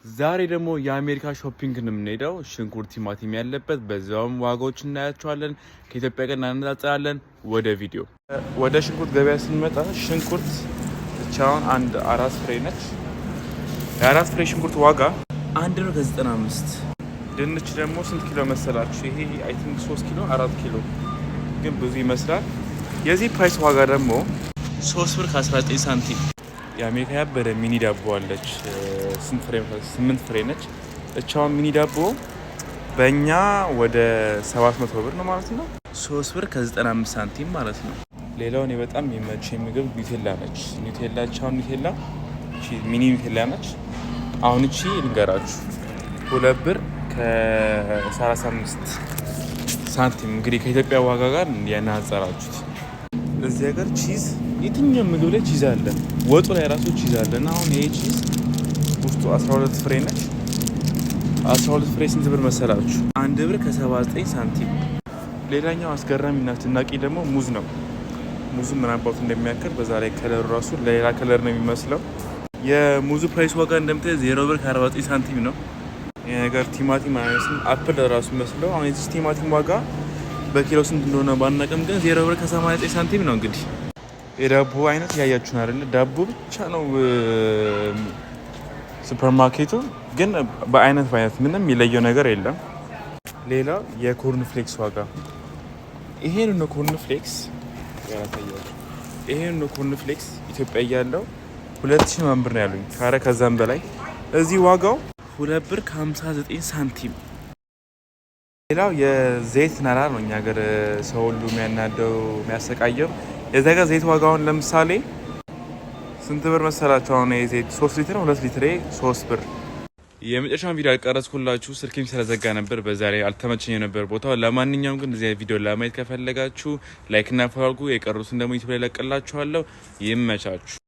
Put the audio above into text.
ዛሬ ደግሞ የአሜሪካ shopping ነው የምንሄደው። ሽንኩርት፣ ቲማቲም ያለበት በዛውም ዋጋዎች እናያቸዋለን። ከኢትዮጵያ ጋር እናነጻጽራለን። ወደ ቪዲዮ። ወደ ሽንኩርት ገበያ ስንመጣ ሽንኩርት ብቻውን አንድ አራት ፍሬ ነች። የአራት ፍሬ ሽንኩርት ዋጋ 1 ብር ከ95። ድንች ደግሞ ስንት ኪሎ መሰላችሁ? ይሄ I think 3 ኪሎ 4 ኪሎ ግን ብዙ ይመስላል። የዚህ price ዋጋ ደግሞ 3 ብር ከ19 ሳንቲም። የአሜሪካ ያበደ mini ዳቦ አለች። ስንት ፍሬ? ስምንት ፍሬ ነች። እቻውን mini ዳቦ በእኛ ወደ 700 ብር ነው ማለት ነው። 3 ብር ከ95 ሳንቲም ማለት ነው። ሌላው እኔ በጣም የሚመቸኝ ምግብ ኒውቴላ ነች። ኒውቴላ ቻውን ኒውቴላ mini ኒውቴላ ነች። አሁን እቺ ልንገራችሁ 2 ብር ከ35 ሳንቲም እንግዲህ ከኢትዮጵያ ዋጋ ጋር ያናጸራችሁት። እዚህ ሀገር cheese የትኛው ምግብ ላይ cheese አለ፣ ወጡ ላይ ራሱ cheese አለ። እና አሁን ይሄ cheese ውስጡ 12 ፍሬ ነች። 12 ፍሬ ስንት ብር መሰላችሁ? 1 ብር ከ79 ሳንቲም። ሌላኛው አስገራሚና አስደናቂ ደግሞ ሙዝ ነው። ሙዙ ምን አባቱ እንደሚያክል፣ በዛ ላይ color ኡ ራሱ ሌላ color ነው የሚመስለው። የሙዙ price ዋጋ እንደምታየው 0 ብር ከ49 ሳንቲም ነው። ይህ ነገር ቲማቲም አይመስልም፣ apple ራሱ መስለው። አሁን የዚህ ቲማቲም ዋጋ በኪሎ ስንት እንደሆነ ባናቅም ግን 0 ብር ከ89 ሳንቲም ነው። እንግዲህ የዳቦ አይነት እያያችሁ አይደለ? ዳቦ ብቻ ነው ሱፐርማርኬቱ፣ ግን በአይነት በአይነት ምንም የሚለየው ነገር የለም። ሌላው የ corn flakes ዋጋ ይሄን ነው። Corn flakes ያላሳያችሁ። ይሄን ነው corn flakes። ኢትዮጵያ እያለው 2000 ምናምን ብር ነው ያሉኝ፣ ካረ ከዛም በላይ። እዚህ ዋጋው 2 ብር ከ59 ሳንቲም። ሌላው የዘይት ናራ ነው። እኛ ሀገር ሰው ሁሉ የሚያናደው የሚያሰቃየው የዛ ጋር ዘይት ዋጋውን ለምሳሌ ስንት ብር መሰላችሁ? አሁን የዘይት 3 ሊትር 2 ሊትሬ 3 ብር። የመጨረሻውን ቪዲዮ አልቀረጽኩላችሁ ስልኬም ስለዘጋ ነበር። በዛ ላይ አልተመቸኝ ነበር ቦታው። ለማንኛውም ግን እዚህ ቪዲዮ ለማየት ከፈለጋችሁ like እና follow አድርጉ። የቀሩትን ደግሞ ዩቲዩብ ላይ ለቅላችኋለሁ። ይመቻችሁ።